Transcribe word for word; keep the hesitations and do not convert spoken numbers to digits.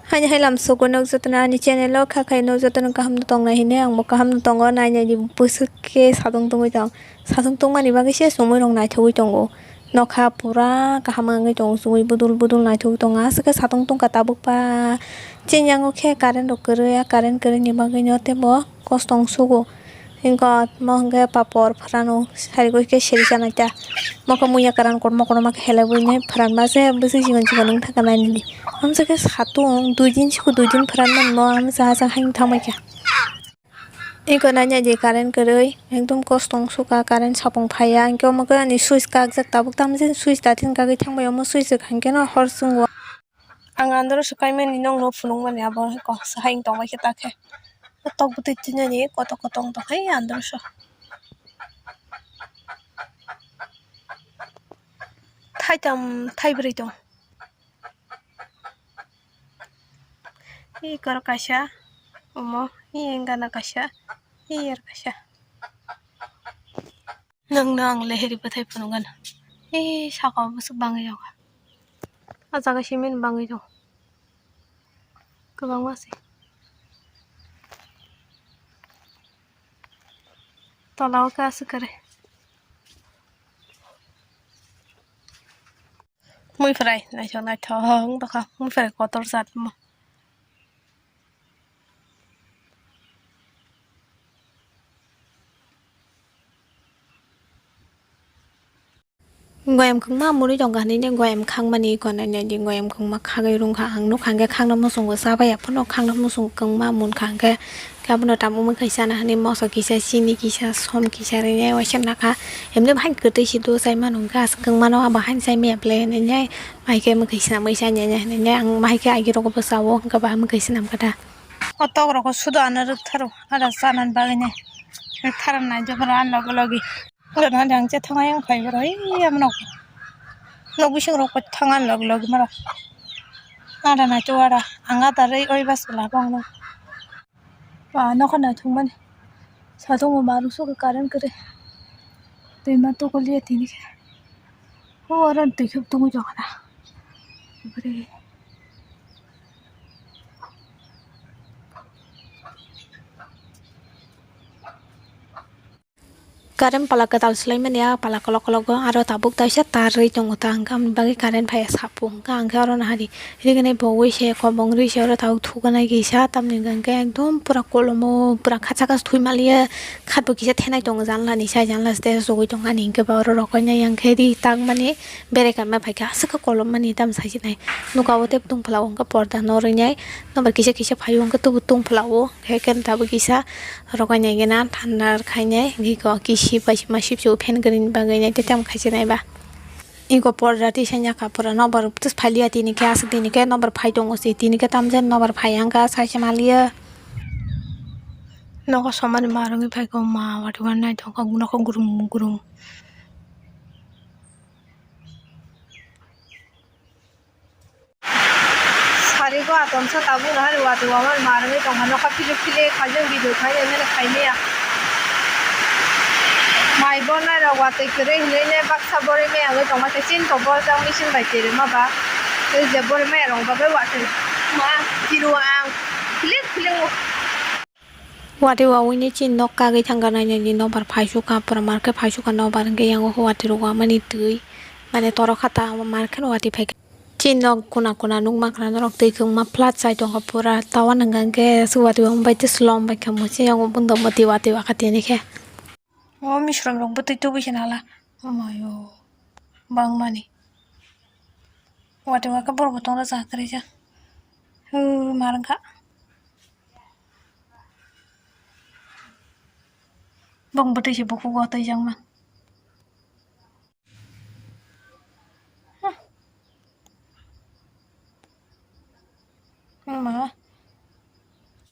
Haini hai lam sugo nok jotono ani channel o kha khai nok jotono kaham no tongnai hine, ang bo kaham no tongo, nai nai di bwswk khe satung tungwi tong. Satung tungmani bagwi se chumui rok naithogwi tongo. Nokha pura kaham wngwi tongo, chumui budul budul naithogwi tongo. Aswk khe satung tungkha tabuk pa. Chini yango khe current rok kwrwi, a current kwrwini bagwi no teibo kosto wng sugo. Hinko mo hwnkhe papor phrano, sari goi khe seri chanai ta. Mo khe muya kwran kormo korma khe helai bui nai phran ma se bwswk chikon chikon wng thangkha nai nini. Amsa khe satung dui din siko dui din phran man mo amsa hachang haino thangbai kha. Eko nanya je current kwrwi ekdom kosto wng sukha, current sapung phaiya, hinkhe omo khe ani switch kakjak tabuk, tamo jani switch datin kagwi thangbai omo switch rwkha hinkhe no hor chwngo. Ang andro swkaimani nokno phunukmani abo kok swkang tongbai khe ta khe. Tok bwtwi tinani kotok kotok tong hai andro so. Thaitam thaibrwi tong. Hi kor kaisa, omo hi engana kaisa, hi er kaisa. Nwng no ang leheri bwthai phunukgano. Hi saka o bwswk bangwi tongo. Ah jaga simi bangwi tongo. Kwbangma se. Tola o khe aswk kwrwi. Mui phwrai naithok naithok wng tongkha, mui phwrai kotor jat mo. Goyam kwngma mwnwi tongkha hinwi goyam khangmani konai nai di goyam kwngma khagwi rwngkha ang nukha hwnkhe khangno muchungo chabaiya phano khangno muchung kwngma munkha hwnkhe. Khe abono tamo mwkhai sana hwnwi moso kisa, chini kisa, som kisa rwnai waisa nakha. Emni bahai kwtwi si do chai mano hwnkhe aswk kwngmano abo haino chai maya ble hinwi nai. Bahai khe mwkhai swnamwi chai nai hinwi nai ang bahai khe agi rogo bwsao hwnkhe bahai mwkhai swnam kha da. O tok rogo sudo ano rwktharw ada chanani bagwi nai. Rwktharnai joboro ani logi logi. Hwnkheno ang je thangwi wng phai borok, ei amo nok, nok bising rok thangna log log mara. Ada nai to ada, ang ada rei oi bas la bang no. Ba nokha nai thung mani. Satung bo marung suka current kwrwi. Twi ma tukul ya tini khe. Ho oro twi khep tungwi tong khana. Bwrwi. Current pala kwtal swlaimani, a pala kolok kolok o aro tabuk taisa tar rwi tongo ta, hwnkhe aboni bagwi current phaiya sapo hwnkhe ang khe oro nahari rignai bo wi se kobong rwi se oro tabuk thukanai kisa, tamni hwnkhe ekdom pura kolomo pura khacha khach thwi maliya khatbo kisa thenai tongo janla ni side, janla side sogwi tongo ani hwnkhe ba oro rokoinai yang khe ri tangmani berai kaima phaikha aswk khe kolom mani tamo saijinai nukha o tei tungphla o hwnkhe porda no rwnai number kisa kisa phaio hwnkhe tubu tungphla o. Khe khe tabuk kisa rokoinai gana thanda khainai, giko kisi bai ma sipsu fan kwrwini bagwi nai tei tamo khaichinai ba. Iko porda tisa nya kha pura nokbar tus phailiya tini khe aswk tini khe nokbar phai tongo se tini khe tamjani nokbar phai ang kha saisa maliya. Nogo somani ma rwngwi phaikha ma watwi uanai thangkha nokha gurum gurum. Sari go atomsa tabuk no hari watwi wamani ma rwngwi tongkha nokha philip philip khaijak video khai nai mani khai maya. Mai bornai rok watwi kwrwi hinwi nai baksa borwi maya wngwi tongma tei chini kok boljak machine bai twi rwma ba tei je borwi maya rok bagwi watwi ma tiro ang philip philip. Watwi wawini chini nok kagwi thangkha nainani nokbar phaisukha pura market phaisukha nokbar hwnkhe yango watwi rok wamani twi mane toro kha ta market watwi phaikha. Chini nok kuna kuna nukma khna norok twi kwbangma flood chai tongkha pura tower hwnka hwnkhe aswk watwi wambai tei slom baikha muchung yango bundok mwtwi watwi wakha tini khe. O misrok rok bwtwi tubui se nala. Omayo. Bangmani. Watwi wakha borok bo tongo jaga kwrwi jak. Hw ma rwngkha. Bong bwtwi se bukugo twi jakma. Hw ma.